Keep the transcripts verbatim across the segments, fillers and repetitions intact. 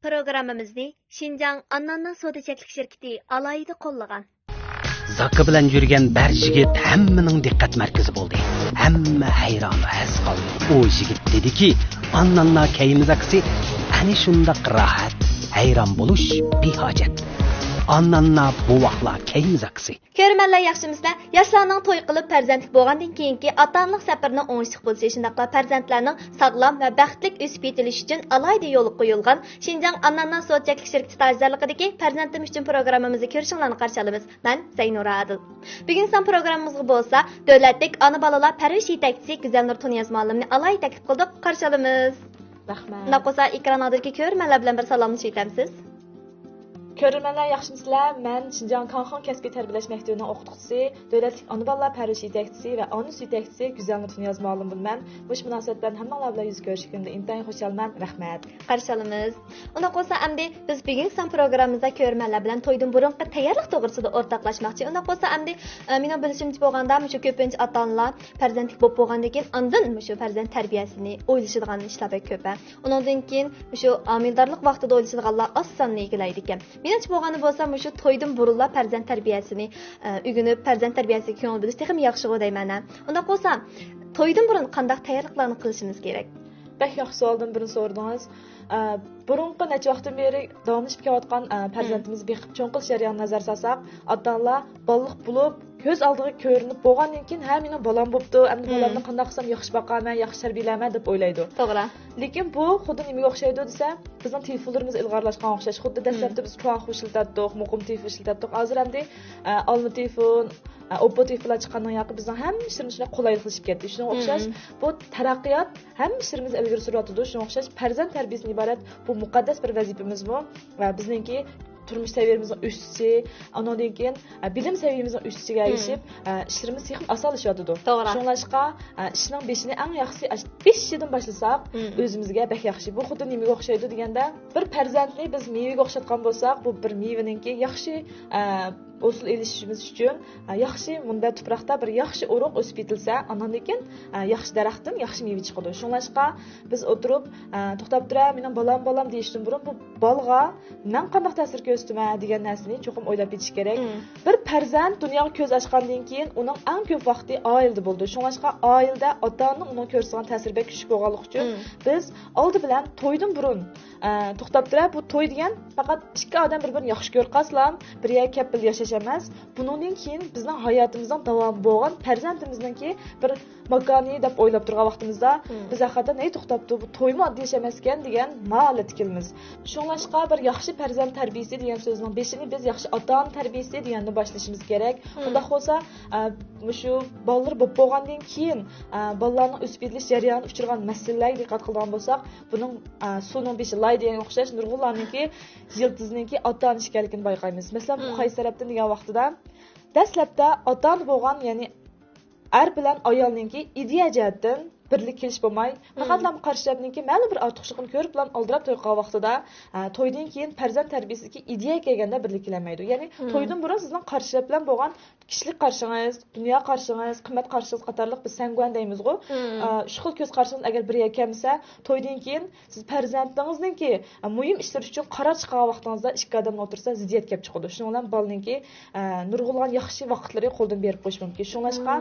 پروگراممىمىزنى شىنجاڭ ئانناننا سودا چەكلىك شىركىتى ئالاھىدە قوللىغان. زاكا بىلەن يۈرگەن بىر يىگىت ھەممىنىڭ دىققەت مەركىزى بولدى. ھەممە ھەيران ۋە ھەس قالدى. ئۇ يىگىت دېدىكى، ئانناننا كەيمە زاكىسى ئەنە شۇنداق راھەت، ھەيران بولۇش بىھاجەت. ئانناننا بوۋاقلار كەيمە زاكىسى. كۆرۈرمەنلەر ياخشىمۇسىلەر؟ ياشلارنىڭ توي قىلىپ پەرزەنتلىك بولغاندىن كېيىنكى ئاتا-ئانىلىق سەپىرىنىڭ ئوڭۇشلۇق بولۇشى، شۇنداقلا پەرزەنتلەرنىڭ ساغلام ۋە بەختلىك ئۆسۈپ يېتىلىشى ئۈچۈن ئالاھىدە يولغا قويۇلغان شىنجاڭ ئانناننا سودا چەكلىك شىركىتى تاجدارلىقىدىكى پەرزەنتىم ئۈچۈن پروگراممىمىزدا كۆرۈشۈڭلارنى قارشى ئالىمىز. مەن زەينۇرا ئادىل. بۈگۈنكى سان پروگراممىمىزغا بولسا دۆلەتلىك ئانا بالىلار پەرۋىش يېتەكچىسى گۈزەلنۇر تۇنىياز مۇئەللىمنى ئالاھىدە تەكلىپ قىلدۇق، قارشى ئالىمىز. رەھمەت. ئۇنداق بولسا ئېكران ئالدىدىكى كۆرۈرمەنلەر بىلەن بىر سالاملىشىپ ئۆتەمسىز؟ كۆرۈرمەنلەر ياخشىمۇسىلەر؟ مەن شىنجاڭ كاڭخېڭ كەسپىي تەربىيەلەش مەكتىپىنىڭ ئوقۇتقۇچىسى، دۆلەتلىك ئانا بالىلار پەرۋىشى يېتەكچىسى ۋە ئانا سۈيى يېتەكچىسى گۈزەلنۇر تۇنىياز مۇئەللىم بولىمەن. مۇشۇ مۇناسىۋەت بىلەن ھەممىڭلار بىلەن يۈز كۆرۈشكىنىمدە ئىنتايىن خۇشالمەن. رەھمەت. قارشى ئالىمىز. ئۇنداق بولسا ئەمدى بىز بۈگۈنكى سان پروگراممىمىزدا كۆرۈرمەنلەر بىلەن تويدىن بۇرۇنقى تەييارلىق توغرىسىدا ئورتاقلاشماقچى. ئۇنداق بولسا ئەمدى ئە، مېنىڭ بىلىشىمچە بولغاندا مۇشۇ كۆپىنچە ئاتا-ئانىلار پەرزەنتلىك بولۇپ بولغاندىن كېيىن ئاندىن مۇشۇ پەرزەنت تەربىيەسىنى ئويلىشىدىغان ئىشلار بەك كۆپ. ئە. ئۇنىڭدىن كېيىن مۇشۇ ھامىلىدارلىق ۋاقتىدا ئويلىشىدىغانلار ئاز ساننى ئىگىلەيدىكەن. مېنىڭچە بولغاندا بولسا مۇشۇ تويدىن بۇرۇنلا پەرزەنت تەربىيەسىنى ئە، ئۆگىنىپ، پەرزەنت تەربىيەسىگە كۆڭۈل بۆلۈش تېخىمۇ ياخشىغۇ دەيمەن. ئە. ئۇنداق بولسا تويدىن بۇرۇن قانداق تەييارلىقلارنى قىلىشىمىز كېرەك؟ بەك ياخشى سوئالدىن بىرنى سورىدىڭىز. ئە، بۇرۇنقى نەچچە ۋاقىتتىن بېرى داۋاملىشىپ كېلىۋاتقان ئە، پەرزەنتىمىزنى بېقىپ چوڭ قىلىش جەريانىغا نەزەر سالساق، ئاتا-ئانىلار بالىلىق بولۇپ كۆز ئالدىغا كۆرۈنۈپ بولغاندىن كېيىن، ھە، مېنىڭ بالام بوپتۇ، ئەمدى بالامنى قانداق قىلسام ياخشى باقارمەن، ياخشى تەربىيەلەرمەن دەپ ئويلايدۇ. توغرا. لېكىن بۇ خۇددى نېمىگە ئوخشايدۇ دېسە، بىزنىڭ تېلېفونلىرىمىز ئىلغارلاشقانغا ئوخشاش. خۇددى دەسلەپتە بىز تۇەنخۇ ئىشلىتەتتۇق، مۇقىم تېلېفون ئىشلىتەتتۇق. ھازىر ئەمدى ئە، ئالما تېلېفون، ئە، ئوپپو تېلېفونلار چىققاندىن ياقى بىزنىڭ ھەممە ئىشلىرىمىز شۇنداق قولايلىقلىشىپ كەتتى. شۇنىڭغا ئوخشاش بۇ تەرەققىيات ھەممە ئىشلىرىمىزنى ئىلگىرى سۈرۈۋاتىدۇ. شۇنىڭغا ئوخشاش پەرزەنت تەربىيەسىدىن ئىبارەت بۇ مۇقەددەس بىر ۋەزىپىمىزمۇ ۋە بىزنىڭكى تۇرمۇش سەۋىيەمىزنىڭ ئۆسۈشى، ئۇنىڭدىن كېيىن ئە، بىلىم سەۋىيەمىزنىڭ ئۆسۈشىگە ئەگىشىپ ئە، ئىشلىرىمىز تېخىمۇ ئاسانلىشىۋاتىدۇ. توغرا. شۇڭلاشقا ئە، ئىشنىڭ بېشىنى ئەڭ ياخشىسى ئاش- بېشىدىن باشلىساق ئۆزىمىزگە بەك ياخشى. بۇ خۇددى نېمىگە ئوخشايدۇ دېگەندە، بىر پەرزەنتنى بىز مېۋىگە ئوخشاتقان بولساق، بۇ بىر مېۋىنىڭكى ياخشى ئە، ھوسۇل ئېلىشىمىز ئۈچۈن ئە، ياخشى مۇنبەت تۇپراقتا بىر ياخشى ئۇرۇق ئۆسۈپ يېتىلسە، ئاندىن كېيىن ئە، ياخشى دەرەختىن ياخشى مېۋە چىقىدۇ. شۇڭلاشقا بىز ئولتۇرۇپ ئە، توختاپ تۇرە، مېنىڭ بالام بالام دېيىشتىن بۇرۇن بۇ بالىغا مەن قانداق تەسىر كۆرسىتىمەن دېگەن نەرسىنى چوقۇم ئويلاپ يېتىش كېرەك. بىر پەرزەنت دۇنياغا كۆز ئاچقاندىن كېيىن ئۇنىڭ ئەڭ كۆپ ۋاقتى ئائىلىدە بولىدۇ. شۇڭلاشقا ئائىلىدە ئاتا-ئانىنىڭ ئۇنىڭغا كۆرسىتىدىغان تەسىرى بەك كۈچلۈك بولغانلىقى ئۈچۈن بىز ئالدى بىلەن تويدىن بۇرۇن ئە، توختاپ تۇرە، بۇ توي دېگەن پەقەت ئىككى ئادەم بىر-بىرىنى ياخشى كۆرۈپ قالسىلا، بىر يەرگە كەپ بىللە ياشاش ئەمەس. بۇنىڭدىن كېيىن بىزنىڭ ھاياتىمىزنىڭ داۋامى بولغان پەرزەنتىمىزنىڭكى بىر ماكانى دەپ ئويلاپ تۇرغان ۋاقتىمىزدا، بىز ھەقىقەتەن، ھەي، توختاپتۇ، بۇ تويمۇ ئاددىي ئىش ئەمەسكەن دېگەن ماھالەتتە كېلىمىز. شۇڭلاشقا بىر ياخشى پەرزەنت تەربىيىسى دېگەن سۆزنىڭ بېشىنى بىز ياخشى ئاتا-ئانا تەربىيىسى دېگەندىن باشلىشىمىز كېرەك. ئۇنداق بولسا، ئە، مۇشۇ بالىلىرى بولۇپ بولغاندىن كېيىن، ئە، بالىلارنىڭ ئۆسۈپ يېتىلىش جەريانىدا ئۇچرىغان مەسىلىلەرگە دىققەت قىلىدىغان بولساق، بۇنىڭ ئە، سۇنىڭ بېشى لاي دېگەنگە ئوخشاش نۇرغۇنلارنىڭكى يىلتىزىنىڭكى ئاتا-ئانا ئىكەنلىكىنى بايقايمىز. مەسىلەن، بۇ قايسى سەۋەبتىن دېگەن ۋاقتىدا، دەسلەپتە ئاتا-ئانا بولغان، يەنى ئەر بىلەن ئايالنىڭكى ئىدىيە جەھەتتىن بىرلىك كېلىش بولماي، پەقەتلا قارشى تەرەپنىڭكى مەلۇم بىر ئارتۇقچىلىقىنى كۆرۈپلا ئالدىراپ توي قىلغان ۋاقتىدا، ئە، تويدىن كېيىن پەرزەنت تەربىيەسىدىكى ئىدىيەگە كەلگەندە بىرلىك كېلەلمەيدۇ. يەنى تويدىن بۇرۇن سىزنىڭ قارشى تەرەپ بىلەن بولغان كىشىلىك قارىشىڭىز، دۇنيا قارىشىڭىز، قىممەت قارىشىڭىز قاتارلىق بىز سەڭگۈەن دەيمىزغۇ. ئە، شۇ خىل كۆز قارىشىڭىز ئەگەر بىر يەرگە كەلمىسە، تويدىن كېيىن سىز پەرزەنتىڭىزنىڭكى، ئە، مۇھىم ئىشلىرى ئۈچۈن قارار چىقارغان ۋاقتىڭىزدا ئىككى ئادەمنىڭ ئوتتۇرىسىدا زىددىيەت كەپ چىقىدۇ. شۇنىڭ بىلەن بالىنىڭكى، ئە، نۇرغۇنلىغان ياخشى ۋاقىتلىرى قولدىن بېرىپ قويۇشى مۇمكىن. شۇڭلاشقا،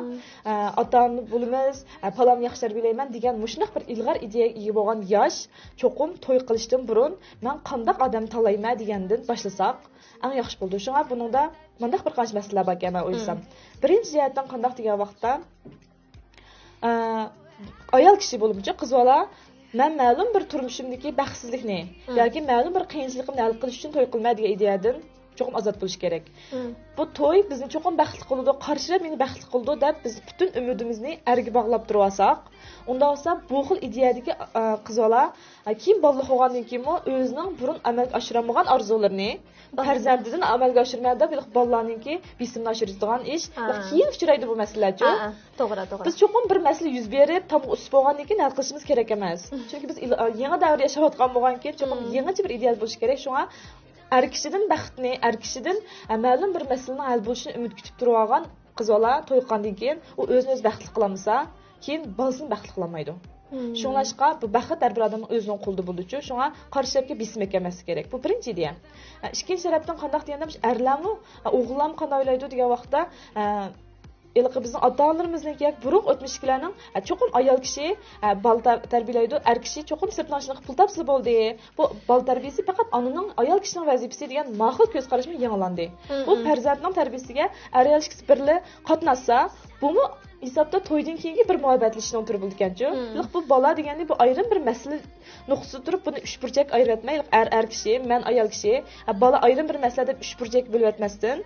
ئە، ئاتا-ئانا بولىمىز، ئە، پالاننى ياخشى تەربىيەلەيمەن دېگەن مۇشۇنداق بىر ئىلغار ئىدىيەگە ئىگە بولغان ياش چوقۇم توي قىلىشتىن بۇرۇن مەن قانداق ئادەم تاللايمەن دېگەندىن باشلىساق، ئەڭ ياخشى بولىدۇ. شۇڭا بۇنىڭدا مۇنداق بىر قانچە مەسىلىلەر باركەن مەن ئويلىسام. بىرىنچى جەھەتتىن قانداق دېگەن ۋاقىتتا، ئە، ئايال كىشى بولۇپمۇچە قىز بالا، مەن مەلۇم بىر تۇرمۇشۇمدىكى بەختسىزلىكنى ياكى مەلۇم بىر قىيىنچىلىقىمنى ھەل قىلىش ئۈچۈن توي قىلىمەن دېگەن ئىدىيەدىن چوقۇم ئازاد بولۇش كېرەك. بۇ توي بىزنى چوقۇم بەختلىك قىلىدۇ، قارشى تەرەپ مېنى بەختلىك قىلىدۇ دەپ بىز پۈتۈن ئۈمىدىمىزنى ئەرگە باغلاپ تۇرۇۋالساق، ئۇنداق بولسا بۇ خىل ئىدىيەدىكى، ئە، قىز بالا، ئە، كېيىن بالىلىق بولغاندىن كېيىنمۇ ئۆزىنىڭ بۇرۇن ئەمەلگە ئاشۇرالمىغان ئارزۇلىرىنى پەرزەنتىدىن ئەمەلگە ئاشۇرىمەن دەپ، بالىلارنىڭكى بېسىمىنى ئاشۇرىدىغان ئىش. ۋە كېيىن ئۇچرايدۇ بۇ مەسىلىلەرچۇ. توغرا، توغرا. بىز چوقۇم بىر مەسىلە يۈز بېرىپ، تامغا ئۈسۈپ بولغاندىن كېيىن ھەل قىلىشىمىز كېرەك ئەمەس. چۈنكى بىز ئىل-، يېڭى دەۋر ياشاۋاتقان بولغان كېيىن، چوقۇم يېڭىچە بىر ئىدىيە بولۇشى كېرەك. شۇڭا ئەر كىشىدىن بەختنى، ئەر كىشىدىن، ئە، مەلۇم بىر مەسىلىنىڭ ھەل بولۇشىنى ئۈمىد كۈتۈپ تۇرۇۋالغان قىز بالا توي قىلغاندىن كېيىن، ئۇ ئۆزىنى ئۆزى بەختلىك قىلالمىسا، كېيىن بالىسىنى بەختلىك قىلالمايدۇ. شۇڭلاشقا بۇ بەخت ھەر بىر ئادەمنىڭ ئۆزىنىڭ قولىدا بولىدۇچۇ. شۇڭا قارشى تەرەپكە بېسىم يەتكۈزمەسلىك كېرەك. بۇ بىرىنچى ئىدىيە. ئىككىنچى تەرەپتىن قانداق دېگەندە، ئەرلەرمۇ، ئوغۇللارمۇ قانداق ئويلايدۇ دېگەن ۋاقىتتا، ھېلىقى بىزنىڭ ئاتا-ئانىلىرىمىزنىڭكى بۇرۇنقى ئۆتمۈشتىكىلەرنىڭ، چوقۇم ئايال كىشى بالا تەر-، تەربىيەلەيدۇ، ئەر كىشى چوقۇم سىرتنىڭ ئىشىنى قىلىپ پۇل تاپسىلا بولدى. بۇ بالا تەربىيەسى پەقەت ئانىنىڭ، ئايال كىشىنىڭ ۋەزىپىسى دېگەن ماقۇل كۆز قاراشمۇ يېڭىلاندى. بۇ پەرزەنتنىڭ تەربىيەسىگە ئەر-ئايال ئىككىسى بىرلە قاتناشسا، بۇمۇ ھېسابتا تويدىن كېيىنكى بىر مۇھەببەتلىشىشنىڭ تۈرى بولىدىكەنچۇ. بۇ بالا دېگەننى بۇ ئايرىم بىر مەسىلە نۇقتىسىدا تۇرۇپ، بۇنى ئۈچ بۇرجەك ئايرىۋەتمەي، ئەر، ئەر كىشى، مەن ئايال كىشى، بالا ئايرىم بىر مەسىلە دەپ ئۈچ بۇرجەككە بۆلۈۋەتمەستىن،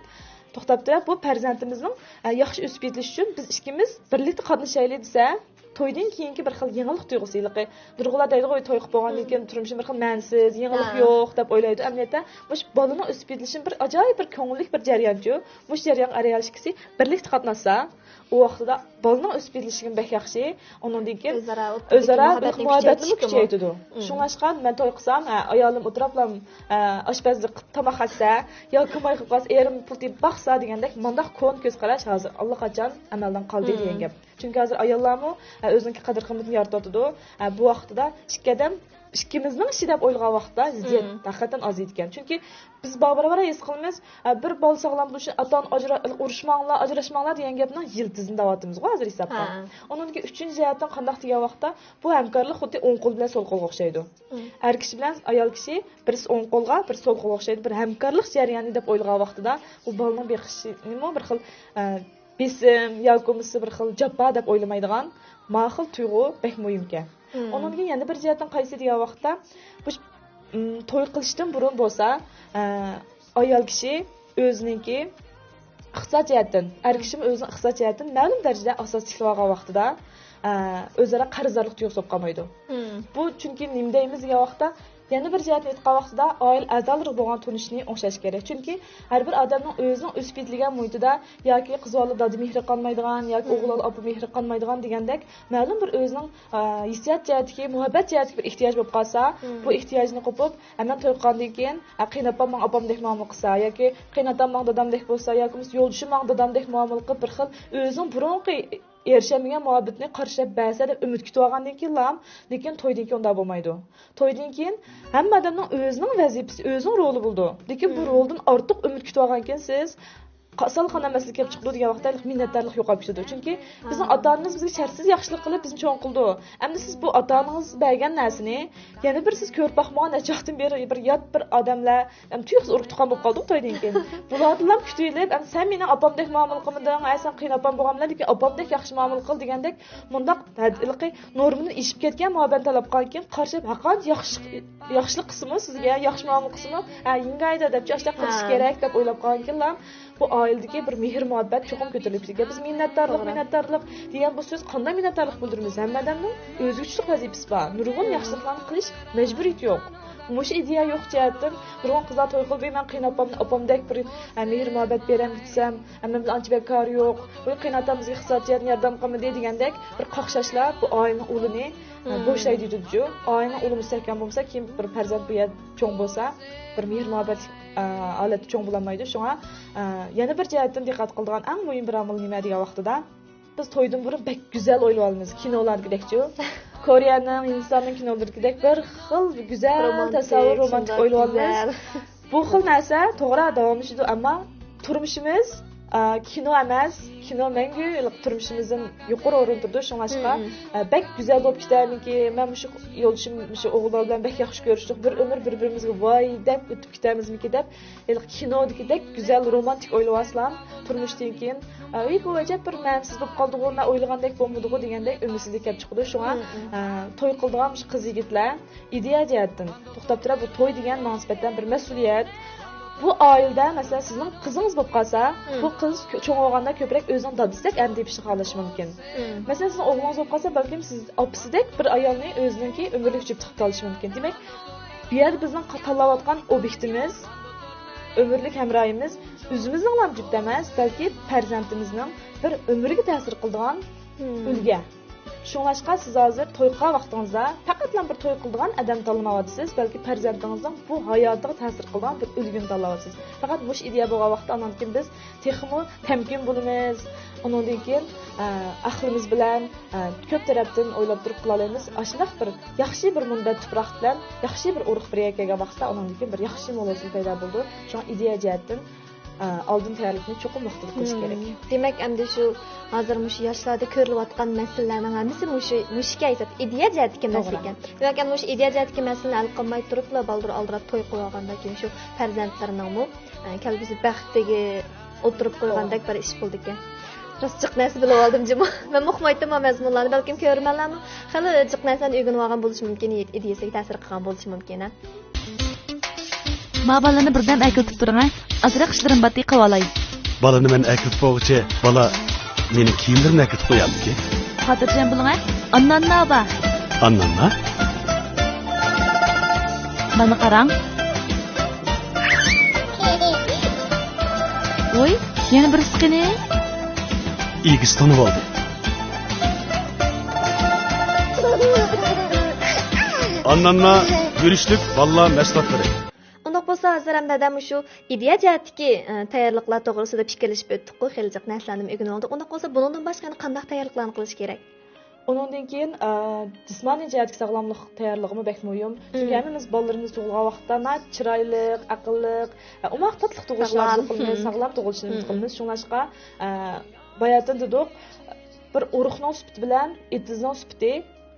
توختاپ تۇرۇپ، بۇ پەرزەنتىمىزنىڭ، ئە، ياخشى ئۆسۈپ يېتىلىشى ئۈچۈن بىز ئىككىمىز بىرلىكتە قاتنىشايلى دېسە، تويدىن كېيىنكى بىر خىل يېڭىلىق تۇيغۇسى ھېلىقى. نۇرغۇنلار دەيدىغۇ، «توي قىلىپ بولغاندىن كېيىن تۇرمۇشۇم بىر خىل مەنىسىز، يېڭىلىق يوق» دەپ ئويلايدۇ. ئەمەلىيەتتە مۇشۇ بالىنىڭ ئۆسۈپ يېتىلىشى بىر ئاجايىپ بىر كۆڭۈللۈك بىر جەريانچۇ. مۇشۇ جەريانغا ئەر-ئايال ئىككىسى بىرلىكتە قاتناشسا، ئۇ ۋاقتىدا بالىنىڭ ئۆسۈپ يېتىلىشىمۇ بەك ياخشى. ئۇنىڭدىن كېيىن ئۆزئارا بىر مۇھەببەتنىمۇ كۈچەيتىدۇ. شۇڭلاشقا مەن توي قىلسام، ئايالىم ئولتۇرۇپلا ئاشپەزلىك قىلىپ تاماق ئەتسە، ياكى ماي قىلىپ قالسا، ئېرىم پۇل تېپىپ باقسا دېگەندەك مۇنداق كونا كۆز قاراش ھازىر ئاللىقاچان ئەمەلدىن قالدى دېگەن گەپ. چۈنكى ھازىر ئاياللارمۇ ئۆزىنىڭكى قەدىر قىممىتىنى يارىتىۋاتىدۇ. بۇ ۋاقىتتا ئىككى ئادەم ئىككىمىزنىڭ ئىشى دەپ ئويلىغان ۋاقىتتا زىددىيەت ھەقىقەتەن ئازىيىدىكەن. چۈنكى بىز بارا-بارا ھېس قىلىمىز، بىر بالا ساغلام بولۇشى ئاتا-ئانا ئاجرا-، ئۇرۇشماڭلار، ئاجراشماڭلار دېگەن گەپنىڭ يىلتىزىنى دەۋاتىمىزغۇ ھازىر ھېسابتا. ئۇنىڭدىن كېيىن ئۈچىنچى جەھەتتىن قانداق دېگەن ۋاقىتتا، بۇ ھەمكارلىق خۇددى ئوڭ قول بىلەن سول قولغا ئوخشايدۇ. ئەر كىشى بىلەن ئايال كىشى بىرسى ئوڭ قولغا، بىرسى سول قولغا ئوخشايدۇ. بىر ھەمكارلىق جەريانى دەپ ئويلىغان ۋاقتىدا، بۇ بالىنىڭ بېقىشىنىمۇ بىر خىل، ئە، بېسىم ياكى بولمىسا بىر خىل جاپا دەپ ئويلىمايدىغان ماقۇل تۇيغۇ بەك مۇھىمكەن. ئۇنىڭدىن كېيىن يەنە بىر جەھەتتىن قايسى دېگەن ۋاقىتتا، بۇ، م، توي قىلىشتىن بۇرۇن بولسا، ئە، ئايال كىشى ئۆزىنىڭكى ئىقتىساد جەھەتتىن، ئەر كىشىمۇ ئۆزىنىڭ ئىقتىساد جەھەتتىن مەلۇم دەرىجىدە ئاساس تىكلىۋالغان ۋاقتىدا، ئە، ئۆزئارا قەرزدارلىق تۇيغۇسى بولۇپ قالمايدۇ. بۇ چۈنكى نېمە دەيمىز دېگەن ۋاقىتتا، يەنە بىر جەھەتتىن ئېيتقان ۋاقتىدا، ئائىلە ئەزالىرىغا بولغان تونۇشىشنى ئوڭشاش كېرەك. چۈنكى ھەر بىر ئادەمنىڭ ئۆزىنىڭ ئۆسۈپ يېتىلگەن مۇھىتىدا ياكى قىز بالا دادا مېھرى قالمايدىغان، ياكى ئوغۇل بالا ئاپا مېھرى قالمايدىغان دېگەندەك، مەلۇم بىر ئۆزىنىڭ، ئە، ھېسسىيات جەھەتتىكى، مۇھەببەت جەھەتتىكى بىر ئېھتىياج بولۇپ قالسا، بۇ ئېھتىياجنى قوپۇپ، ئە، مەن توي قىلغاندىن كېيىن، ئە، قېيىنئاپام ماڭا ئاپامدەك مۇئامىلە قىلسا ياكى قېيىنئاتام ماڭا دادامدەك بولسا ياكى بولمىسا يولدىشىم ماڭا دادامدەك مۇئامىلە قىلىپ، بىر خىل ئۆزىنىڭ بۇرۇنقى ئېرىشەلمىگەن مۇھەببىتىنى قارشى تەرەپ بەرسە دەپ ئۈمىد كۈتۈۋالغاندىن كېيىنلا، لېكىن تويدىن كېيىن ئۇنداق بولمايدۇ. تويدىن كېيىن ھەممە ئادەمنىڭ ئۆزىنىڭ ۋەزىپىسى، ئۆزىنىڭ رولى بولىدۇ. لېكىن بۇ رولدىن ئارتۇق ئۈمىد كۈتۈۋالغانكەنسىز، قا-، سالخانا مەسىلە كېلىپ چىقىدۇ دېگەن ۋاقىتتا مىننەتدارلىق يوقاپ كېتىدۇ. چۈنكى بىزنىڭ ئاتا-ئانىمىز بىزگە شەرتسىز ياخشىلىق قىلىپ بىزنى چوڭ قىلدى. ئەمدى سىز بۇ ئاتا-ئانىڭىز بەرگەن نەرسىنى يەنە بىر سىز كۆرۈپ باقمىغان نەچچە ۋاقىتتىن بېرى بىر يات بىر ئادەملەر، ئەم، تۇيۇقسىز ئۇرۇق تۇغقان بولۇپ قالدىغۇ تويدىن كېيىن. بۇلاردىنلا كۈتۈۋېلىپ، ئەم، سەن مېنىڭ ئاپامدەك مۇئامىلە قىلمىدىڭ، ئەي، سەن قېيىنئاپام بولغانمىدىڭ، لېكىن ئاپامدەك ياخشى مۇئامىلە قىل دېگەندەك مۇنداق ھەددىلىقى نورمىدىن ئېشىپ كەتكەن مۇھەببەتنى تاللاپ قالغانكىن، قارشى ھەرقانچە ياخشى، ياخشىلىق قىلسىمۇ سىزگە، ياخشى مۇئامىلە قىلسىمۇ، ھە، يىڭگايدا دەپ ئاشۇنداق قىلىش كېرەك دەپ ئويلاپ قالغانكىنلا، بۇ ئائىلىدىكى بىر مېھىر مۇھەببەت چوقۇم كۆتۈرۈلۈپ كېتىدۇ. بىز مىننەتدارلىق، مىننەتدارلىق دېگەن بۇ سۆز قانداق مىننەتدارلىق بىلدۈرىمىز؟ ھەممە ئادەمنىڭ ئۆزىگە تۇشلۇق ۋەزىپىسى بار. نۇرغۇن ياخشىلىقلارنى قىلىش مەجبۇرىيىتى يوق. مۇشۇ ئىدىيە يوق جەھەتتىن نۇرغۇن قىزلار توي قىلىپ، مەن قېيىنئاپامنى، ئاپامدەك بىر، ئە، مېھىر مۇھەببەت بېرەمدىكىنسەم، ئەمما بىز ئانچە بەك كارى يوق. ۋاي، قېيىنئاتام بىزگە ئىقتىسادىي جەھەتتىن ياردەم قىلمىدى دېگەندەك بىر قاقشاشلار بۇ ئائىلىنىڭ ئۇلىنى، ئە، بوشايدۇ دېدىچۇ. ئائىلىنىڭ ئۇلى مۇستەھكەم بولمىسا، كېيىن بىر پەرزەنت بۇ يەردە چوڭ بولسا، بىر مېھىر مۇھەببەت، ئە، ھالەتتە چوڭ بولالمايدۇ. شۇڭا، ئە، يەنە بىر جەھەتتىن دىققەت قىلىدىغان ئەڭ مۇھىم بىر ئامىل نېمە دېگەن ۋاقتىدا، بىز تويدىن بۇرۇن بەك گۈزەل ئويلىۋالىمىز، كىنولاردىكىدەكچۇ. كورېيەنىڭ، ھىندىستاننىڭ كىنولىرىدىكىدەك بىر خىل گۈزەل تەسەۋۋۇر، رومانتىك ئويلىۋالىمىز. بۇ خىل نەرسە توغرا داۋاملىشىدۇ، ئەمما تۇرمۇشىمىز، ئا، كىنو ئەمەس، كىنو مەڭگۈ تۇرمۇشىمىزدىن يۇقىرى ئورۇن تۇرىدۇ. شۇڭلاشقا، ئا، بەك گۈزەل بولۇپ كېتەرمىكىن، مەن مۇشۇ يولدىشىم، مۇشۇ ئوغۇللار بىلەن بەك ياخشى كۆرۈشتۇق، بىر ئۆمۈر بىر-بىرىمىزگە ۋاي دەپ ئۆتۈپ كېتەرمىزمىكىن دەپ، ھېلىقى كىنودىكىدەك گۈزەل رومانتىك ئويلىۋالسىلام، تۇرمۇشتىن كېيىن، ئە، ۋىي، بۇ ئەجەب بىر مەنىسىز بولۇپ قالدىغۇ، مەن ئويلىغاندەك بولمىدىغۇ دېگەندەك ئۈمىدسىزلىك كەپ چىقىدۇ. شۇڭا، ئە، توي قىلىدىغان مۇشۇ قىز يىگىتلەر ئىدىيە جەھەتتىن توختاپ تۇرۇپ، بۇ توي دېگەن ماڭا نىسبەتەن بىر مەسئۇلىيەت. بۇ ئائىلىدە، مەسىلەن، سىزنىڭ قىزىڭىز بولۇپ قالسا، بۇ قىز كۆ-، چوڭ بولغاندا كۆپرەك ئۆزىنىڭ دادىسىدەك ئەندىشە قىلىشى مۇمكىن. مەسىلەن، سىزنىڭ ئوغلىڭىز بولۇپ قالسا، بەلكىم سىز ئاپىسىدەك بىر ئايالنى ئۆزىنىڭكى ئۆمۈرلۈك جۈپ قىلىپ قېلىشى مۇمكىن. دېمەك، بۇ يەردە بىزنىڭ تاللاۋاتقان ئوبيېكتىمىز، ئۆمۈرلۈك ھەمراھىمىز ئۆزىمىزنىڭلا جۈپ ئەمەس، بەلكى پەرزەنتىمىزنىڭ بىر ئۆمرىگە تەسىر قىلىدىغان ئۈلگە. شۇڭلاشقا سىز ھازىر توي قىلغان ۋاقتىڭىزدا پەقەتلا بىر توي قىلىدىغان ئادەم تاللىمايۋاتىسىز، بەلكى پەرزەنتىڭىزنىڭ بۇ ھاياتىغا تەسىر قىلىدىغان بىر ئۈلگىنى تاللاۋاتىسىز. پەقەت مۇشۇ ئىدىيە بولغان ۋاقىتتا، ئاندىن كېيىن بىز تېخىمۇ تەمكىن بولىمىز. ئۇنىڭدىن كېيىن، ئە، ئەقلىمىز بىلەن، ئە، كۆپ تەرەپتىن ئويلاپ تۇرۇپ قىلالايمىز. ئاشۇنداق بىر ياخشى بىر مۇنبەت تۇپراق بىلەن، ياخشى بىر ئۇرۇق بىر يەرگە كەلگەن ۋاقىتتا، ئۇنىڭدىن كېيىن بىر ياخشى مول ھوسۇل پەيدا بولىدۇ. شۇڭا ئىدىيە جەھەتتىن، ئە، ئالدىن تەييارلىقنى چوقۇم ۋاقتىدا قىلىش كېرەك. دېمەك، ئەمدى شۇ ھازىر مۇشۇ ياشلاردا كۆرۈلۈۋاتقان مەسىلىلەرنىڭ ھەممىسى مۇشۇ، مۇشۇكەن ھېساب، ئىدىيە جەھەتتىكى مەسىلە ئىكەن. دېمەك، ئەمدى مۇشۇ ئىدىيە جەھەتتىكى مەسىلىنى ھەل قىلماي تۇرۇپلا، بالدۇر ئالدىراپ توي قىلىۋالغاندىن كېيىن شۇ پەرزەنتلىرىنىڭمۇ، ئە، كەلگۈسى بەختىگە ئولتۇرۇپ قويغاندەك بىر ئىش بولىدىكەن. راست جىق نەرسە بىلىۋالدىم جۇمۇ. مەنمۇ ئۇقمايتتىم ما مەزمۇنلارنى. بەلكىم كۆرۈرمەنلەرمۇ خېلى جىق نەرسىنى ئۆگىنىۋالغان بولۇشى مۇمكىن، ئىدىيەسىگە تەسىر قىلغان بولۇشى مۇمكىن، ھە؟ ما بالىنى بىردەم ئەكېلىتىپ تۇرۇڭ، ھە؟ ئازراق ئىشلىرىم باتتى قىلىۋالاي. بالىنى مەن ئەكېلىتىپ بولغۇچە، بالا مېنىڭ كىيىملىرىمنى ئەكېلىتىپ قويامدىكىن؟ خاتىرجەم بولۇڭ، ھە؟ ئانناننا بار. ئانناننا؟ مانا قاراڭ. ۋوي، يەنە بىرسى قېنى؟ ئىگىسى تونۇۋالدى. ئانناننا گۈرۈچلۈك بالىلار مەھسۇلاتلىرى. ئۇنداق بولسا، ھازىر ھەممە ئادەم مۇشۇ ئىدىيە جەھەتتىكى، ئە، تەييارلىقلار توغرىسىدا پىكىرلىشىپ ئۆتتۇققۇ، خېلى جىق نەرسىلەرنى ئۆگىنىۋالدۇق. ئۇنداق بولسا، بۇنىڭدىن باشقا يەنە قانداق تەييارلىقلارنى قىلىش كېرەك؟ ئۇنىڭدىن كېيىن، ئە، جىسمانىي جەھەتتىكى ساغلاملىق تەييارلىقىمۇ بەك مۇھىم. چۈنكى ھەممىمىز بالىلىرىمىز تۇغۇلغان ۋاقىتتا ناھايىتى چىرايلىق، ئەقىللىق، ئە، ئوماق تاتلىق تۇغۇلۇشىنى ئارزۇ قىلىمىز، ساغلام تۇغۇلۇشىنى ئۈمىد قىلىمىز. شۇڭلاشقا، ئە، باياتىن دېدۇق، بىر ئۇرۇقنىڭ سۈپىتى بىلەن ئېتىزنىڭ سۈپىتى،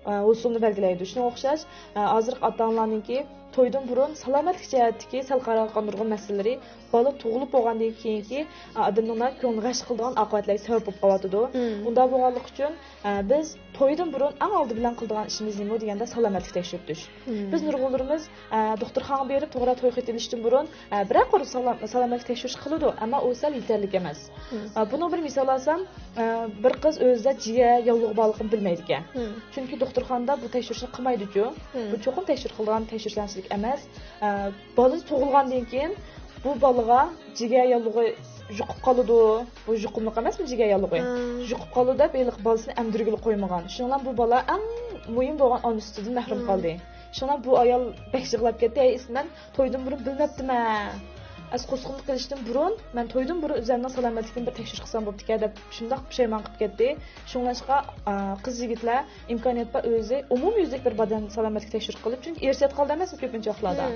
ئە، ھوسۇلنى بەلگىلەيدۇ. شۇنىڭغا ئوخشاش، ئە، ھازىرقى ئاتا-ئانىلارنىڭكى تويدىن بۇرۇن سالامەتلىك جەھەتتىكى سەل قاراۋاققان نۇرغۇن مەسىلىلىرى بالا تۇغۇلۇپ بولغاندىن كېيىنكى، ئە، ئادەمنىڭ كۆڭلىنى غەش قىلىدىغان ئاقىۋەتلەرگە سەۋەب بولۇپ قالىۋاتىدۇ. ئۇنداق بولغانلىقى ئۈچۈن، ئە، بىز تويدىن بۇرۇن ئەڭ ئالدى بىلەن قىلىدىغان ئىشىمىز نېمە دېگەندە سالامەتلىك تەكشۈرتۈش. بىز نۇرغۇنلىرىمىز، ئە، دوختۇرخانىغا بېرىپ توغرا توي خېتى ئېلىشتىن بۇرۇن، ئە، بىرەر قۇر ساغلام-، سالامەتلىك تەكشۈرۈش قىلىدۇ، ئەمما ئۇ سەل يېتەرلىك ئەمەس. ئە، بۇنىڭ بىر مىسال ئالسام، ئە، بىر قىز ئۆزىدە جىگەر ياللۇغى بارلىقىنى بىلمەيدىكەن. چۈنكى دوختۇرخانىدا بۇ تەكشۈرۈشنى قىلمايدۇچۇ. بۇ چوقۇم تەكشۈرۈپ قىلىدىغان تەكشۈرۈشلەرنىڭ ئىچىدىكى ئەمەس. ئە، بالا تۇغۇلغاندىن كېيىن بۇ بالىغا جىگەر ياللۇغى يۇقۇپ قالىدۇ. بۇ يۇقۇملۇق ئەمەسمۇ جىگەر ياللۇغى؟ يۇقۇپ قالىدۇ دەپ ھېلىقى بالىسىنى ئەمدۈرگىلى قويمىغان. شۇنىڭ بىلەن بۇ بالا ئەڭ مۇھىم بولغان ئانا سۈتىدىن مەھرۇم قالدى. شۇنىڭ بىلەن بۇ ئايال بەك يىغلاپ كەتتى، ھەي ئىسىت، مەن تويدىن بۇرۇن بىلمەپتىمەن. ئەس قوسىقىمنى قىلىشتىن بۇرۇن، مەن تويدىن بۇرۇن ئۆزۈمنىڭ سالامەتلىكىمنى بىر تەكشۈرۈپ قىلسام بوپتىكەن دەپ شۇنداق پۇشايمان قىلىپ كەتتى. شۇڭلاشقا، ئا، قىز يىگىتلەر ئىمكانىيەت بار ئۆزى ئومۇميۈزلۈك بىر بەدەن سالامەتلىك تەكشۈرۈپ قىلىپ، چۈنكى ئىرسىيەت قالىدۇ ئەمەسمۇ كۆپىنچە ۋاقىتلاردا.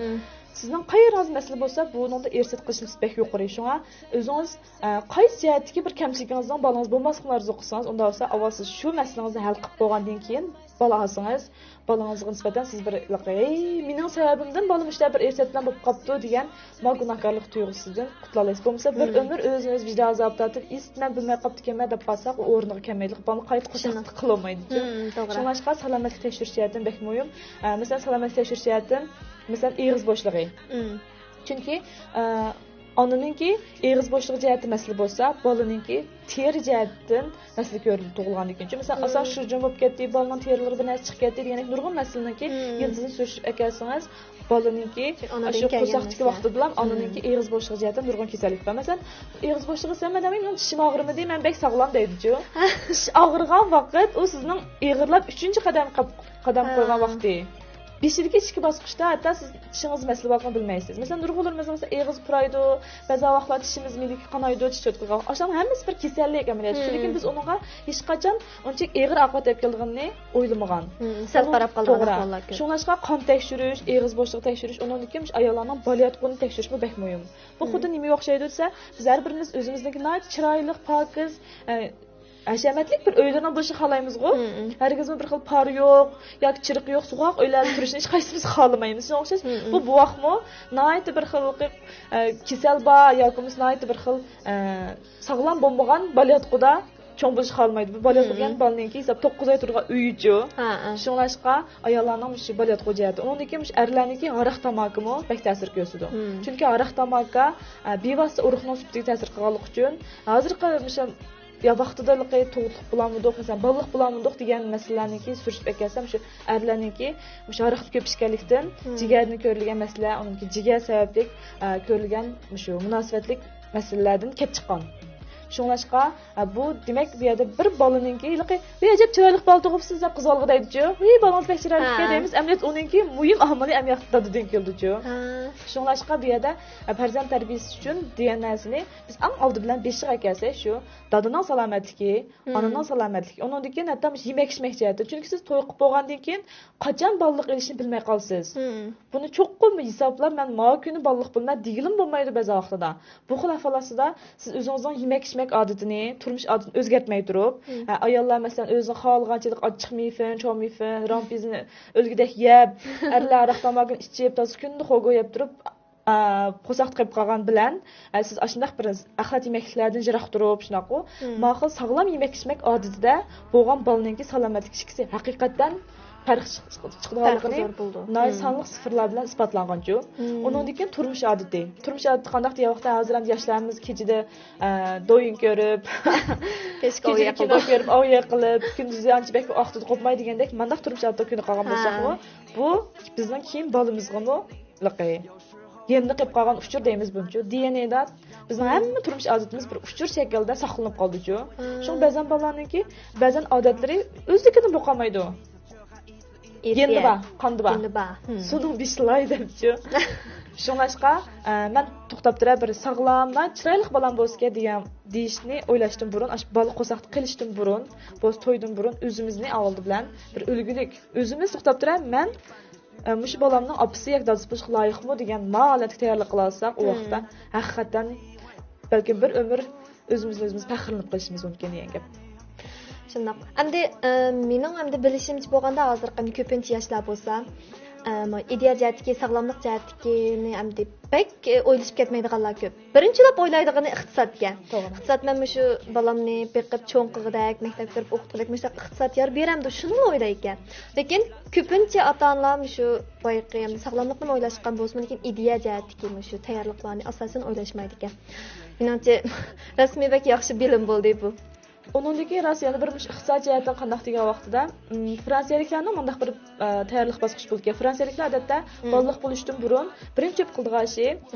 سىزنىڭ قايېرىڭىزدا مەسىلە بولسا، بۇنىڭدا ئىرسىيەت قىلىش نىسبىتى بەك يۇقىرى. شۇڭا ئۆزىڭىز، ئە، قايسى جەھەتتىكى بىر كەمچىلىكىڭىزنىڭ بالىڭىز بولماسلىقىنى ئارزۇ قىلسىڭىز، ئۇنداق بولسا ئاۋۋال سىز شۇ مەسىلىڭىزنى ھەل قىلىپ بولغاندىن كېيىن بالا ئالسىڭىز، بالىڭىزغا نىسبەتەن سىز بىر ھېلىقى، ھەي، مېنىڭ سەۋەبىمدىن بالام مۇشۇنداق بىر ئىرسىيەت بىلەن بولۇپ قاپتۇ دېگەن ما گۇناھكارلىق تۇيغۇسىدىن قۇتۇلالايسىز. بولمىسا بىر ئۆمۈر ئۆزىمىز ۋىجدان ئازابى تارتىپ، ئىسىت، مەن بىلمەي قاپتىكەنمەن دەپ قالساق، ئۇ ئورنىغا كەلمەيدۇ. بالىنى قايتا قوشاقلىق قىلالمايدۇ. شۇڭلاشقا سالامەتلىك تەكشۈرۈش جەھەتتىن بەك مۇھىم. ئە، مەسىلەن، سالامەتلىك تەكشۈرۈش جەھەتتىن، مەسىلەن، ئېغىز بوشلۇقى. چۈنكى، ئە، ئانىنىڭكى ئېغىز بوشلۇقى جەھەتتە مەسىلە بولسا، بالىنىڭكى تېرە جەھەتتىن مەسىلە كۆرۈلىدۇ تۇغۇلغاندىن كېيىن. مەسىلەن، ئاسان شۇجۇم بولۇپ كەتتى، بالىنىڭ تېرىلىرى بىر نەرسە چىقىپ كەتتى دېگەندەك نۇرغۇن مەسىلىنىڭكى يىلتىزىنى سۈرۈشتۈرۈپ ئەكەلسىڭىز، بالىنىڭكى ئاشۇ قورساقتىكى ۋاقتىدىلا ئانىنىڭكى ئېغىز بوشلۇقى جەھەتتىن نۇرغۇن كېسەللىك بار. مەسىلەن، ئېغىز بوشلۇقى دېسەم، مەن دەيمەن، مېنىڭ چىشىم ئاغرىمىدى، مەن بەك ساغلام دەيدىچۇ. چىش ئاغرىغان ۋاقىت ئۇ سىزنىڭ ئېغىرلاپ ئۈچىنچى قەدەم قەپ-، قەدەم قويغان ۋاقتى. بېشىدىكى ئىككى باسقۇچتا ھەتتا سىز چىشىڭىز مەسىلە بارلىقىنى بىلمەيسىز. مەسىلەن، نۇرغۇنلىرىمىزنىڭ مەسىلەن، ئېغىزى پۇرايدۇ، بەزى ۋاقىتلار چىشىمىز مىلىكى قانايدۇ، چىش چوتكىغا. ئاشۇلارنىڭ ھەممىسى بىر كېسەللىك ئەمەلىيەتتە. لېكىن بىز ئۇنىڭغا ھېچقاچان ئۇنچە ئېغىر ئاقىۋەت ئېلىپ كېلىدىغىنىنى ئويلىمىغان. سەل قاراپ قالىدىغان ئەھۋاللار كۆپ. شۇڭلاشقا قان تەكشۈرۈش، ئېغىز بوشلۇقى تەكشۈرۈش، ئۇنىڭدىن كېيىن مۇشۇ ئاياللارنىڭ بالىياتقۇنى تەكشۈرۈشمۇ بەك مۇھىم. بۇ خۇددى نېمىگە ئوخشايدۇ دېسە، بىز ھەر بىرىمىز ئۆزىمىزنىڭكى ناھايىتى چىرايلىق، پاكىز، ئە، ھەشەمەتلىك بىر ئۆيلىرىنىڭ بولۇشىنى خالايمىزغۇ؟ ھەرگىزمۇ بىر خىل پار يوق ياكى چىرىق يوق، سوغۇق ئۆيلەردە تۇرۇشنى ھېچقايسىمىز خالىمايمىز. شۇنىڭغا ئوخشاش، بۇ بوۋاقمۇ ناھايىتى بىر خىل، ئە، كېسەل بار ياكى بولمىسا ناھايىتى بىر خىل، ئە، ساغلام بولمىغان بالىياتقۇدا چوڭ بولۇشنى خالىمايدۇ. بۇ بالىياتقۇ دېگەن بالىنىڭكى ھېساب توققۇز ئاي تۇرىدىغان ئۆيىچۇ. شۇڭلاشقا ئاياللارنىڭ مۇشۇ بالىياتقۇ جەھەتى. ئۇنىڭدىن كېيىن مۇشۇ ئەرلەرنىڭكى ھاراق تاماكىمۇ بەك تەسىر كۆرسىتىدۇ. چۈنكى ھاراق تاماكا، ئە، بىۋاسىتە ئۇرۇقنىڭ سۈپىتىگە تەسىر قىلغانلىقى ئۈچۈن، ھازىرقى مۇشۇ يا ۋاقتىدا تۇغۇتلۇق بولالمىدۇق، مەسىلەن، بالىلىق بولالمىدۇق دېگەن مەسىلىلەرنىڭكى سۈرۈشتۈرۈپ ئەكەلسەم، شۇ ئەرلەرنىڭكى مۇشۇ ھاراقتا كۆپ ئىچكەنلىكتىن، جىگەردىن كۆرۈلگەن مەسىلە، ئۇنىڭكى جىگەر سەۋەبلىك، ئە، كۆرۈلگەن مۇشۇ مۇناسىۋەتلىك مەسىلىلەردىن كېلىپ چىققان. شۇڭلاشقا، ئە، بۇ دېمەك بۇ يەردە بىر بالىنىڭكى ھېلىقى، ۋى ئەجەب چىرايلىق بالا تۇغۇپسىز دەپ قىز بالىغا دەيدىچۇ، ۋى بالىڭىز بەك چىرايلىقكەن دەيمىز، ئەمەلىيەتتە ئۇنىڭكى مۇھىم ئامىلى ئەمەلىيەتتە دادىدىن كېلىدىچۇ. شۇڭلاشقا بۇ يەردە، ئە، پەرزەنت تەربىيىسى ئۈچۈن دېگەن نەرسىنى بىز ئەڭ ئالدى بىلەن بېشىغا ئەكەلسەك شۇ دادىنىڭ سالامەتلىكى، ئانىنىڭ سالامەتلىكى، ئۇنىڭدىن كېيىن ھەتتا مۇشۇ يېمەك ئىچمەك جەھەتتە. چۈنكى سىز توي قىلىپ بولغاندىن كېيىن قاچان بالىلىق ئېلىشنى بىلمەي قالىسىز. بۇنى چوقۇم ھېسابلاپ، مەن ماۋۇ كۈنى بالىلىق بولىمەن دېگىلىمۇ بولمايدۇ بەزى ۋاقتىدا. بۇ خىل ئەھۋال ئاستىدا سىز ئۆزىڭىزنىڭ يېمەك ئىچمەك ئادىتىنى، تۇرمۇش ئادىتىنى ئۆزگەرتمەي تۇرۇپ، ھە، ئاياللار مەسىلەن ئۆزىنىڭ خالىغانچىلىك ئاچچىق مېيفېن، چاۋ مېيفېن، رامپىزنى ئۆلگۈدەك يەپ، ئەرلەر ھاراق تاماكىنى ئىچىپ، تازا كۈندە خوگو يەپ تۇرۇپ، ئا، قورساق قېلىپ قالغان بىلەن، ئە، سىز ئاشۇنداق بىر ئەخلەت يېمەكلىكلەردىن يىراق تۇرۇپ، شۇنداققۇ، ما خىل ساغلام يېمەك ئىچمەك ئادىتىدە بولغان بالىنىڭكى سالامەتلىك ئىچكىسى ھەقىقەتەن پەرق چىق-، چىقىدىغانلىقىنى ناھايىتى سانلىق سىفىرلار بىلەن ئىسپاتلانغانچۇ. ئۇنىڭدىن كېيىن تۇرمۇش ئادىتى. تۇرمۇش ئادىتى قانداق دېگەن ۋاقىتتا، ھازىر ئەمدى ياشلىرىمىز كېچىدە، ئە، دويۇن كۆرۈپ، كېچىدە كىنو كۆرۈپ، ئاۋۇ يېقىلىپ، كۈندۈزى ئانچە بەك ۋاقتىدا قوپماي دېگەندەك، مانداق تۇرمۇش ئادىتىدە كۆنۈپ قالغان بولساقمۇ، بۇ بىزنىڭ كېيىن بالىمىزغىمۇ ھېلىقى يېرىمدە قېلىپ قالغان ئۇچۇر دەيمىز بۇنچۇ. دى ئېن ئېدا بىزنىڭ ھەممە تۇرمۇش ئادىتىمىز بىر ئۇچۇر شەكلىدە ساقلىنىپ قالدىچۇ. شۇڭا بەزەن بالىلارنىڭكى بەزەن ئادەتلىرى ئۆزلۈكىدىن بولۇپ قالمايدۇ. گېندا بار، قاندا بار. سۇنىڭ بېشى لاي دەپچۇ. شۇڭلاشقا، ئە، مەن توختاپ تۇرا بىر ساغلام، چىرايلىق بالام بولسىكەن دېگەن دېيىشنى ئويلاشتىن بۇرۇن، ئاشۇ بالا قورساقتا قېلىشتىن بۇرۇن، بولسا تويدىن بۇرۇن ئۆزىمىزنى ئالدى بىلەن بىر ئۈلگىلىك، ئۆزىمىز توختاپ تۇرا، مەن ئە، مۇشۇ بالامنىڭ ئاپىسى ياكى دادىسى بولۇشقا لايىقمۇ دېگەن ما ھالەتكە تەييارلىق قىلالىساق، ئۇ ۋاقىتتا ھەقىقەتەن بەلكىم بىر ئۆمۈر ئۆزىمىزنى ئۆزىمىز پەخىرلىنىپ قېلىشىمىز مۇمكىن دېگەن گەپ. شۇنداق. ئەمدى، ئە، مېنىڭ ئەمدى بىلىشىمچە بولغاندا، ھازىرقى كۆپىنچە ياشلار بولسا، ئە، ئىدىيە جەھەتتىكى، ساغلاملىق جەھەتتىكىنى ئەمدى بەك، ئە، ئويلىشىپ كەتمەيدىغانلار كۆپ. بىرىنچىلەپ ئويلايدىغىنى ئىقتىسادكەن. توغرا. ئىقتىساد مەن مۇشۇ بالامنى بېقىپ چوڭ قىلغۇدەك، مەكتەپكە بېرىپ ئوقۇتقۇدەك مۇشۇنداق ئىقتىساد يار بېرەمدۇ؟ شۇنىلا ئويلايدىكەن. لېكىن كۆپىنچە ئاتا-ئانىلار مۇشۇ بايىقى ساغلاملىقنىمۇ ئويلاشقان بولسىمۇ، لېكىن ئىدىيە جەھەتتىكى مۇشۇ تەييارلىقلارنى ئاساسەن ئويلاشمايدىكەن. مېنىڭچە رەسمىي بەك ياخشى بىلىم بولدى بۇ. ئۇنىڭدىن كېيىن راست يەنە بىر مۇشۇ ئىقتىساد جەھەتتىن قانداق دېگەن ۋاقتىدا، ئىم، فرانسىيەلىكلەرنىڭ مۇنداق بىر، ئە، تەييارلىق باسقۇچى بولىدىكەن. فرانسىيەلىكلەر ئادەتتە بالىلىق بولۇشتىن بۇرۇن بىرىنچى كۆپ قىلىدىغان ئىشى،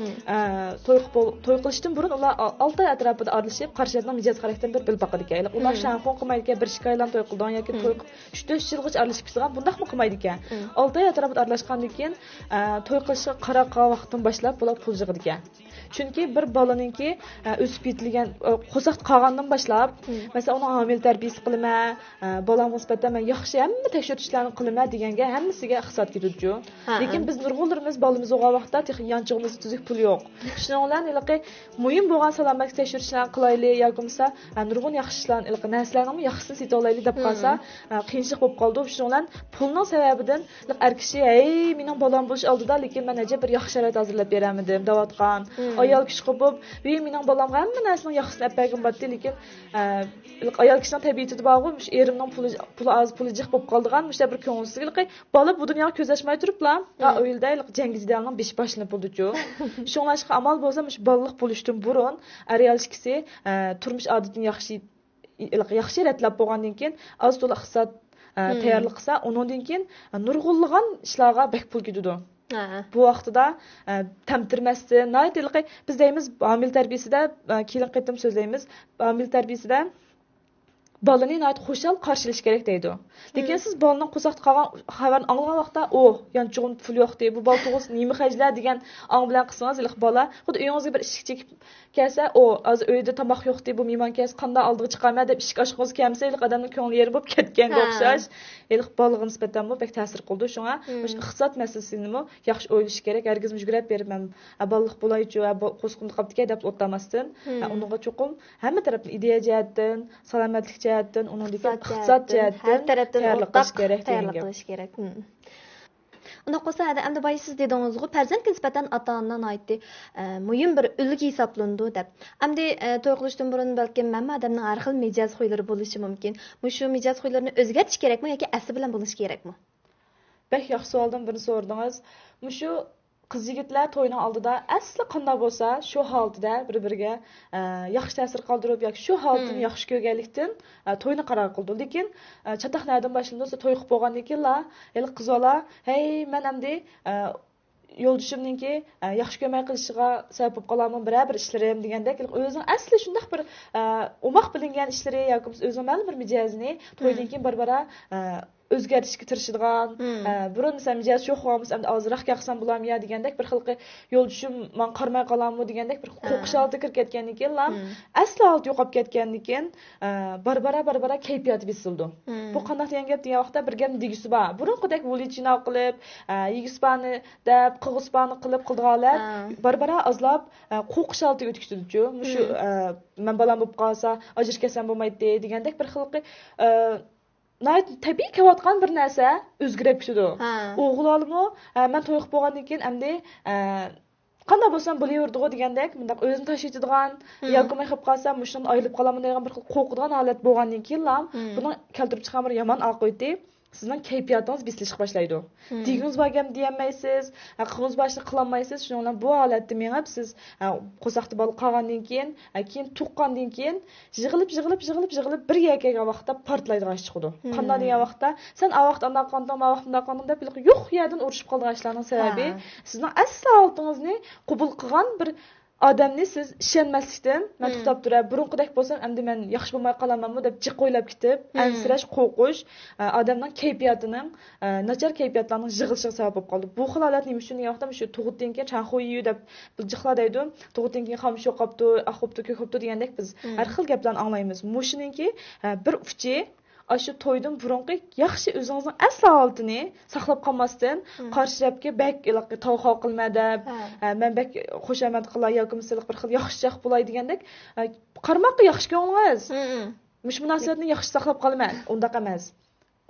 ئە، توي قىلىپ بول-، توي قىلىشتىن بۇرۇن ئۇلار ئا-، ئالتە ئاي ئەتراپىدا ئارىلىشىپ، قارشى تەرەپنىڭ مىجەز خاراكتېرىنى بىر بىلىپ باقىدىكەن. ئۇلار شاڭخۇڭ قىلمايدىكەن، بىر ئىككى ئايلام توي قىلىدىغان ياكى توي قىلىپ ئۈچ تۆت يىلغىچە ئارىلىشىپ كېتىدىغان، بۇنداقمۇ قىلمايدىكەن. ئالتە ئاي ئەتراپىدا ئارىلاشقاندىن كېيىن، ئە، توي قىلىشقا قاراپ قالغان ۋاقىتتىن باشلاپ بۇلار پۇل يىغىدىكەن. چۈنكى بىر بالىنىڭكى، ئە، ئۆسۈپ يېتىلگەن، ئە، قورساقتا قالغاندىن باشلاپ، مەسىلەن، ئۇنىڭ ھامىلە تەربىيىسى قىلىمەن، ئە، بالامغا نىسبەتەن مەن ياخشى ھەممە تەكشۈرتۈشلەرنى قىلىمەن دېگەنگە ھەممىسىگە ئىقتىساد كېتىدۇ. لېكىن بىز نۇرغۇنلىرىمىز بالىمىز بولغان ۋاقىتتا تېخى يانچۇقىمىزدا تۈزۈك پۇل يوق. شۇنىڭ بىلەن ھېلىقى مۇھىم بولغان سالامەتلىك تەكشۈرۈشلەرنى قىلايلى ياكى بولمىسا، ئە، نۇرغۇن ياخشى ئىشلارنى، ھېلىقى نەرسىلەرنىڭمۇ ياخشىسىنى سېتىۋالايلى دەپ قالسا، ئە، قىيىنچىلىق بولۇپ قالىدۇ. شۇنىڭ بىلەن پۇلنىڭ سەۋەبىدىن ئەر كىشى، ھەي، مېنىڭ بالام بولۇش ئالدىدا، لېكىن مەن ئەجەب بىر ياخشى شارائىت ھازىرلاپ بېرەلمىدىم دەۋاتقان. ئايال كىشى قوپۇپ، ۋى، مېنىڭ بالامغا ھەممە نەرسىنىڭ ياخشىسىنى ئەپ بەرگىن باتتى، لېكىن، ئە، ئايال كىشىنىڭ تەبىئىتىدە بارغۇ، مۇشۇ ئېرىمنىڭ پۇلى، پۇلى ئاز، پۇلى جىق بولۇپ قالىدىغان، مۇشۇ بىر كۆڭۈلسىزلىك. بالا بۇ دۇنياغا كۆز ئاچماي تۇرۇپلا، ئا، ئۆيدە جەڭ جېدەلنىڭ بېشى باشلىنىپ بولىدۇچۇ. شۇڭلاشقا ئامال بولسا، مۇشۇ بالىلىق بولۇشتىن بۇرۇن ئەر ئايال ئىككىسى، ئە، تۇرمۇش ئادىتىنى ياخشى ياخشى رەتلەپ بولغاندىن كېيىن، ئاز تولا ئىقتىساد، ئە، تەييارلىق قىلسا، ئۇنىڭدىن كېيىن، ئە، نۇرغۇنلىغان ئىشلارغا بەك پۇل كېتىدۇ. بۇ ۋاقتىدا، ئە، تەمتىرىمەستىن، ناھايىتى ھېلىقى، بىز دەيمىز، ھامىلە تەربىيىسىدە، ئە، كېيىنكى قېتىم سۆزلەيمىز، ھامىلە تەربىيىسىدە بالىنى ناھايىتى خۇشال قارشى ئېلىش كېرەك دەيدۇ. لېكىن سىز بالىنىڭ قورساقتا قالغان خەۋەرنى ئاڭلىغان ۋاقىتتا، ئوھ، يانچۇقۇم پۇل يوقتى، بۇ بالا تۇغۇلسا نېمە خەجلەر دېگەن ئاڭ بىلەن قىلسىڭىز، ھېلىقى بالا خۇددى ئۆيىڭىزگە بىر ئىشىك چېكىپ كەلسە، ئۇ ھازىر ئۆيدە تاماق يوقتى، بۇ مېھمان كەلسە قانداق ئالدىغا چىقارمەن دەپ ئىشىك ئاچقۇڭىز كەلمىسە، ھېلىقى ئادەمنىڭ كۆڭلى يېرىم بولۇپ كەتكەنگە ئوخشاش. ھېلىقى بالىغا نىسبەتەنمۇ بەك تەسىر قىلىدۇ. شۇڭا مۇشۇ ئىقتىساد مەسىلىسىنىمۇ ياخشى ئويلىشى كېرەك. ھەرگىز مۇشۇ يۈگۈرۈپ بېرىپ، مەن، ھە، بالىلىق بولايچۇ، ھە، بو-، قورسىقىمدا قاپتىكەن دەپ ئولتۇرماستىن، ھە، ئۇنىڭغا چوقۇم ھەممە تەرەپتىن، ئىدىيە جەھەتتىن، سالامەتلىك جەھەتتىن، ئۇنىڭدىن كېيىن ئىقتىساد جەھەتتىن، ھەر تەرەپتىن تەييارلىق قىلىش كېرەك دېگەن گەپ. قىلىش كېرەك. ئۇنداق بولسا، ھەدە، ئەمدى بايا سىز دېدىڭىزغۇ، پەرزەنت نىسبەتەن ئاتا-ئانا ناھايىتى، ئە، مۇھىم بىر ئۈلگە ھېسابلىنىدۇ دەپ. ئەمدى، ئە، توي قىلىشتىن بۇرۇن بەلكىم ھەممە ئادەمنىڭ ھەر خىل مىجەز خۇيلىرى بولۇشى مۇمكىن. مۇشۇ مىجەز خۇيلىرىنى ئۆزگەرتىش كېرەكمۇ ياكى ئەسلى بىلەن بولۇشى كېرەكمۇ؟ بەك ياخشى سوئالدىن بىرنى سورىدىڭىز. مۇشۇ قىز-يىگىتلەر توينىڭ ئالدىدا ئەسلى قانداق بولسا، شۇ ھالىتىدە بىر-بىرىگە، ئە، ياخشى تەسىر قالدۇرۇپ ياكى شۇ ھالىتىنى ياخشى كۆرگەنلىكتىن، ئە، توينى قارار قىلىدۇ. لېكىن، ئە، چاتاق نەدىن باشلىنىدۇ؟ سىز توي قىلىپ بولغاندىن كېيىنلا، ھېلىقى قىز بالا، ھەي، مەن ئەمدى، ئە، يولدىشىمنىڭكى، ئە، ياخشى كۆرمەي قېلىشىغا سەۋەب بولۇپ قالامۇ بىرەر بىر ئىشلىرىم دېگەندەك، ئۆزىنىڭ ئەسلى شۇنداق بىر، ئە، ئوماق بىلىنگەن ئىشلىرى ياكى بولمىسا ئۆزىنىڭ مەلۇم بىر مىجەزىنى تويدىن كېيىن بارا-بارا، ئە، ئۆزگەرتىشكە تىرىشىدىغان، ئە، بۇرۇن مەسىلەن مىجەزى شوخ بولغان بولسا، ئەمدى ئازراق ياقسام بولامدۇ دېگەندەك بىر خىلقى يولدىشىم ماڭا قارىماي قالامدۇ دېگەندەك بىر قورقۇش ھالىتىگە كىرىپ كەتكەندىن كېيىنلا، ئەسلى ھالىتى يوقاپ كەتكەندىن كېيىن، ئە، بارا-بارا، بارا-بارا كەيپىياتى بېسىلىدۇ. بۇ قانداق دېگەن گەپ دېگەن ۋاقىتتا بىر گەپ دېگۈسى بار. بۇرۇنقىدەك ۋۇلىچىنا قىلىپ، ئە، يېگۈسى بارنى دەپ، قىلغۇسى بارنى قىلىپ قىلىدىغان ھالەت بارا-بارا ئازلاپ، ئە، قورقۇش ھالىتىگە ئۆتۈپ كېتىدۇچۇ. مۇشۇ، ئە، مەن بالام بولۇپ قالسا، ئاجرىشىپ كەتسەم بولمايتتى دېگەندەك بىر خىلقى، ئە، ناھايىتى تەبىئىي كېلىۋاتقان بىر نەرسە ئۆزگىرىپ كېتىدۇ. ئوغۇللارمۇ، ئە، مەن توي قىلىپ بولغاندىن كېيىن ئەمدى، ئە، قانداق بولسام بولۇۋېرىدىغۇ دېگەندەك، مۇنداق ئۆزىنى تاشلىۋېتىدىغان، ياكى مەن قېلىپ قالسام مۇشۇندىن ئايرىلىپ قالامەن دەيدىغان بىر خىل قورقىدىغان ھالەت بولغاندىن كېيىنلا، بۇنىڭ كەلتۈرۈپ چىققان بىر يامان ئاقىۋىتى سىزنىڭ كەيپىياتىڭىز بېسىلىشقا باشلايدۇ. دېگىنىڭىز بار گەپنى دېيەلمەيسىز، ھە، قىلغۇڭىز بار ئىشنى قىلالمايسىز. شۇنىڭ بىلەن بۇ ھالەتتە مېڭىپ سىز، ھە، قورساقتا بالا قالغاندىن كېيىن، ھە، كېيىن تۇغقاندىن كېيىن يىغىلىپ، يىغىلىپ، يىغىلىپ، يىغىلىپ بىر يەرگە كەلگەن ۋاقىتتا پارتلايدىغان ئىش چىقىدۇ. قانداق دېگەن ۋاقىتتا، سەن ئا ۋاقىت ئانداق قىلغانتىڭ، ما ۋاقىت مۇنداق قىلغانتىڭ دەپ، يوق يەردىن ئۇرۇشۇپ قالىدىغان ئىشلارنىڭ سەۋەبى سىزنىڭ ئەسلى ھالىتىڭىزنى قوبۇل قىلغان بىر ئادەمنى سىز ئىشەنمەسلىكتىن، مەن توختاپ تۇرۇپ، بۇرۇنقىدەك بولسام ئەمدى مەن ياخشى بولماي قالامەنمۇ دەپ جىق ئويلاپ كېتىپ، ئەنسىرەش، قورقۇش، ئە، ئادەمنىڭ كەيپىياتىنىڭ، ئە، ناچار كەيپىياتلارنىڭ يىغىلىشىغا سەۋەب بولۇپ قالىدۇ. بۇ خىل ھالەت نېمە ئۈچۈن دېگەن ۋاقىتتا، مۇشۇ تۇغۇتتىن كېيىن چاڭخۇييۇ دەپ بىلجىقلار دەيدۇ. تۇغۇتتىن كېيىن خامۇش يوقاپتۇ، ئاق بوپتۇ، كۆك بوپتۇ دېگەندەك بىز ھەر خىل گەپلەرنى ئاڭلايمىز. مۇشۇنىڭكى، ئە، بىر ئۇچى ئاشۇ تويدىن بۇرۇنقى ياخشى ئۆزىڭىزنىڭ ئەسلى ھالىتىنى ساقلاپ قالماستىن، قارشى تەرەپكە بەك ھېلىقى تاۋ-خاۋ قىلىمەن دەپ، ھە، مەن بەك خۇشامەت قىلاي ياكى بولمىسا بىر خىل ياخشىچاق بولاي دېگەندەك، ئە، قارىماققا ياخشى كۆڭلىڭىز. مۇشۇ مۇناسىۋەتنى ياخشى ساقلاپ قالىمەن، ئۇنداق ئەمەس.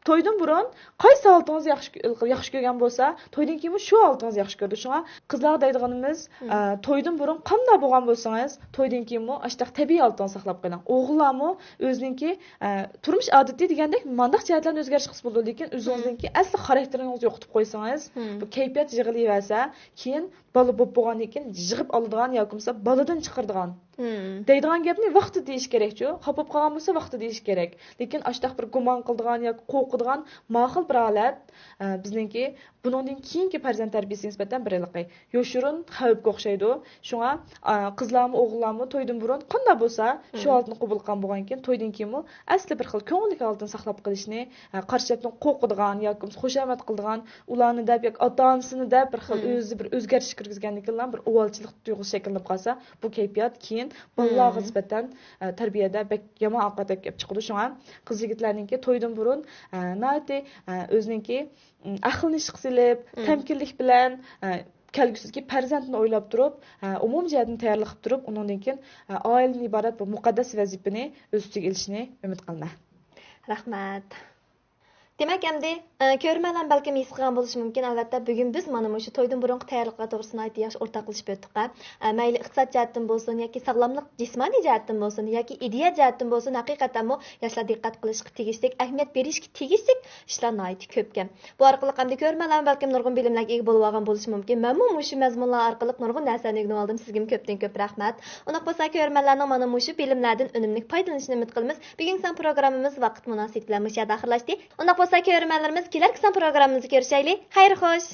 تويدىن بۇرۇن قايسى ھالىتىڭىز ياخشى، ياخشى كۆرگەن بولسا، تويدىن كېيىنمۇ شۇ ھالىتىڭىز ياخشى كۆرىدۇ. شۇڭا قىزلارغا دەيدىغىنىمىز، ئە، تويدىن بۇرۇن قانداق بولغان بولسىڭىز، تويدىن كېيىنمۇ ئاشۇنداق تەبىئىي ھالىتىڭىزنى ساقلاپ قېلىڭ. ئوغۇللارمۇ ئۆزىنىڭكى، ئە، تۇرمۇش ئادىتى دېگەندەك مانداق جەھەتلەرنى ئۆزگەرتىشكە بولىدۇ، لېكىن ئۆزىڭىزنىڭكى ئەسلى خاراكتېرىڭىزنى يوقىتىپ قويسىڭىز، بۇ كەيپىيات يىغىلىۋەرسە، كېيىن بالا بولۇپ بولغاندىن كېيىن يىغىپ ئالىدىغان ياكى بولمىسا بالىدىن چىقىرىدىغان دەيدىغان گەپنى ۋاقتىدا دېيىش كېرەكچۇ. خاپا بولۇپ قالغان بولسا ۋاقتىدا دېيىش كېرەك. لېكىن ئاشۇنداق بىر گۇمان قىلىدىغان ياكى قورقىدىغان ماقۇل بىر ھالەت، ئە، بىزنىڭكى بۇنىڭدىن كېيىنكى پەرزەنت تەربىيىسىگە نىسبەتەن بىر ھېلىقى يوشۇرۇن خەۋپكە ئوخشايدۇ. شۇڭا، ئە، قىزلارمۇ، ئوغۇللارمۇ تويدىن بۇرۇن قانداق بولسا، شۇ ھالەتنى قوبۇل قىلغان بولغان كېيىن، تويدىن كېيىنمۇ ئەسلى بىر خىل كۆڭۈللۈك ھالىتىنى ساقلاپ قېلىشنى، ئە، قارشى تەرەپتىن قورقىدىغان ياكى بولمىسا خۇشامەت قىلىدىغان، ئۇلارنى دەپ ياكى ئاتا-ئانىسىنى دەپ بىر خىل ئۆزىدە بىر ئۆزگەرتىش كىرگۈزگەندىن كېيىنلا بىر ئۇۋالچىلىق تۇيغۇسى شەكىللىنىپ قالسا، بۇ كەيپىيات كېيىن بالىلارغا نىسبەتەن، ئە، تەربىيەدە بەك يامان ئاقىۋەت ئەكەپ چىقىدۇ. شۇڭا قىز يىگىتلەرنىڭكى تويدىن بۇرۇن، ئە، ناھايىتى، ئە، ئۆزىنىڭكى، ئم، ئەقلىنى ئىشقا سېلىپ، تەمكىنلىك بىلەن، ئە، كەلگۈسىدىكى پەرزەنتىنى ئويلاپ تۇرۇپ، ئە، ئومۇمىي جەھەتتىن تەييارلىق قىلىپ تۇرۇپ، ئۇنىڭدىن كېيىن، ئە، ئائىلىدىن ئىبارەت بۇ مۇقەددەس ۋەزىپىنى ئۆز ئۈستىگە ئېلىشىنى ئۈمىد قىلىمەن. رەھمەت. دېمەك، ئەمدى، ئە، كۆرۈرمەنلەرمۇ بەلكىم ھېس قىلغان بولۇشى مۇمكىن، ئەلۋەتتە، بۈگۈن بىز مانا مۇشۇ تويدىن بۇرۇنقى تەييارلىقلار توغرىسىدا ناھايىتى ياخشى ئورتاقلىشىپ ئۆتتۇق. ئە، مەيلى ئىقتىساد جەھەتتىن بولسۇن ياكى ساغلاملىق، جىسمانىي جەھەتتىن بولسۇن ياكى ئىدىيە جەھەتتىن بولسۇن، ھەقىقەتەنمۇ ياشلار دىققەت قىلىشقا تېگىشلىك، ئەھمىيەت بېرىشكە تېگىشلىك ئىشلار ناھايىتى كۆپكەن. بۇ ئارقىلىق ئەمدى كۆرۈرمەنلەرمۇ بەلكىم نۇرغۇن بىلىملەرگە ئىگە بولۇۋالغان بولۇشى مۇمكىن. مەنمۇ مۇشۇ مەزمۇنلار ئارقىلىق نۇرغۇن نەرسىلەرنى ئۆگىنىۋالدىم. سىزگىمۇ كۆپتىن كۆپ رەھمەت. ئۇنداق بولسا، كۆرۈرمەنلەرنىڭ مانا مۇشۇ بىلىملەردىن ئۈنۈملۈك پايدىلىنىشىنى ئۈمىد قىلىمىز. بۈگۈنكى سان پروگراممىمىز ۋاقىت مۇناسىۋىتى بىلەن مۇشۇ يەردە ئاخىرلاشتى. ئۇنداق بولسا، كۆرۈرمەنلىرىمىز، كېلەركى سان پروگراممىمىزدا كۆرۈشەيلى. خەير خوش!